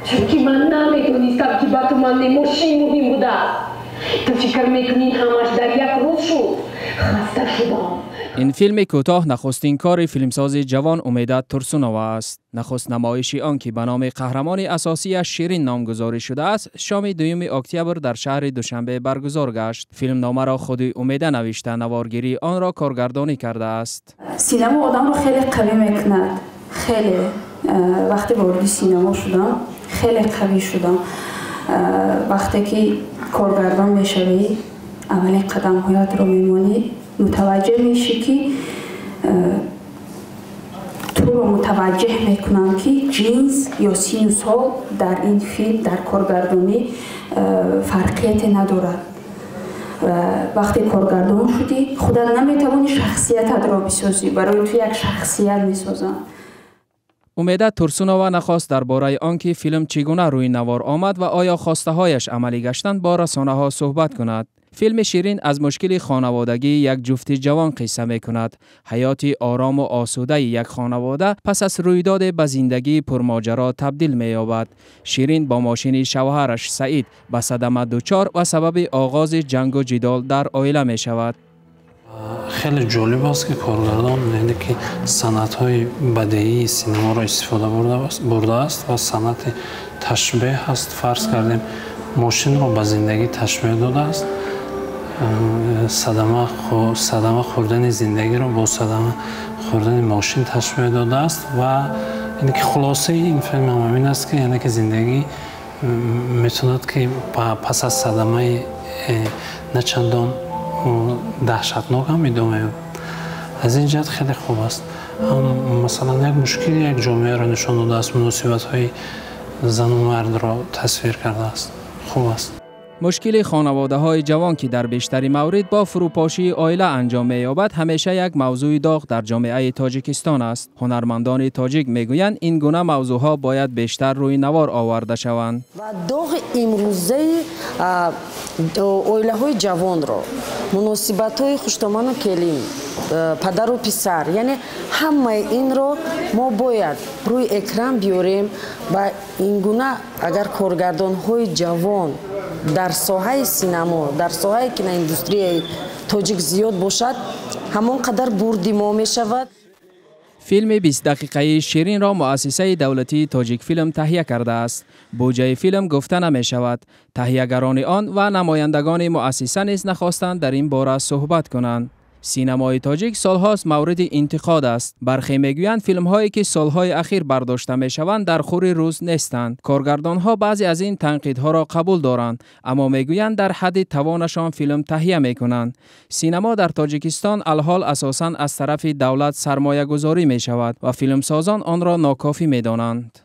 Чунки ман намедонистам, ки ба ту ман мошин муҳим будааст. Ту фикр мекунӣ, ҳамаш дар як рӯз шуд. Хаста шудам. Ин филми кӯтоҳ нахустин кори филмсози ҷавон Умеда Турсунова аст. Нахуст намоиши он, ки ба номи қаҳрамони асосиаш Ширин номгузорӣ шудааст, шоми 2 октябр дар шаҳри Душанбе баргузор гашт. Филмномаро худи Умеда навишта, наворгирии онро коргардонӣ кардааст. Синамо одамро хеле қавӣ мекунад. Хеле. Вақте вориди синамо шудам, хеле қавӣ шудам. Вақте ки коргардон мешавӣ, аввалин қадамҳоятро мемонӣ, мутаваҷҷеҳ мешӣ, ки туро мутаваҷҷеҳ мекунанд, ки ҷинс ё сину сол дар ин филм, дар коргардонӣ фарқияте надорад. Вақте коргардон шудӣ, худат наметавонӣ шахсиятатро бисозӣ, барои ту як шахсият месозанд. Умеда Турсунова нахост дар бораи он ки филм чӣ гуна рӯи навор омад ва оё хостаҳояш амалӣ гаштанд, бо расонаҳо суҳбат кунад. Филми Ширин аз мушкили хонаводагии як ҷуфти ҷавон қисса мекунад. Ҳаёти орому осудаи як хонавода пас аз рӯйдоде ба зиндагии пурмоҷаро табдил меёбад. Ширин бо мошини шавҳараш Саид ба садама дучор ва сабаби оғози ҷангу ҷидол дар оила мешавад. Хеле ҷолиб аст, ки коргардон, яъне ки санъатҳои бадеии синемаро истифода бурдааст ва санъати ташбеҳ аст. Фарз кардем, мошинро ба зиндагӣ ташбеҳ додааст, садама хӯрдани зиндагиро бо садама хӯрдани мошин ташбеҳ додааст. Ва яъне ки хулосаи ин филм ҳам ҳамин аст, ки яъне ки зиндагӣ метавонад, ки пас аз садамаи на чандон даҳшатнок ҳам идома ёбад. Аз ин ҷиҳат хеле хуб аст. Ҳам масалан як мушкили як ҷомеаро нишон додааст, муносибатҳои зану мардро тасвир кардааст. Хуб аст. Мушкили хонаводаҳои ҷавон, ки дар бештари маврид бо фурӯпошии оила анҷом меёбад, ҳамеша як мавзӯи доғ дар ҷомеаи Тоҷикистон аст. Ҳунармандони тоҷик мегӯянд, ин гуна мавзӯъҳо бояд бештар рӯи навор оварда шаванд. Ва доғи имрӯзаи оилаҳои ҷавонро, муносибатҳои хуштоману келин, падару писар, яъне ҳамаи инро мо бояд рӯи экран биёрем. Ва ин гуна агар коргардонҳои ҷавон дар соҳаи синамо, дар соҳаи киноиндустрияи тоҷик зиёд бошад, ҳамон қадар бурди мо мешавад. Филми 20-дақиқаии Ширинро муассисаи давлатии Тоҷикфилм таҳия кардааст. Буҷаи филм гуфта намешавад. Таҳиягарони он ва намояндагони муассиса низ нахостанд дар ин бора суҳбат кунанд. Синамои тоҷик солҳост мавриди интиқод аст. Бархе мегӯянд, филмҳое ки солҳои ахир бардошта мешаванд, дар хури рӯз нестанд. Коргардонҳо баъзе аз ин танқидҳоро қабул доранд, аммо мегӯянд, дар ҳадди тавонашон филм таҳия мекунанд. Синамо дар Тоҷикистон алҳол асосан аз тарафи давлат сармоягузорӣ мешавад ва филмсозон онро нокофӣ медонанд.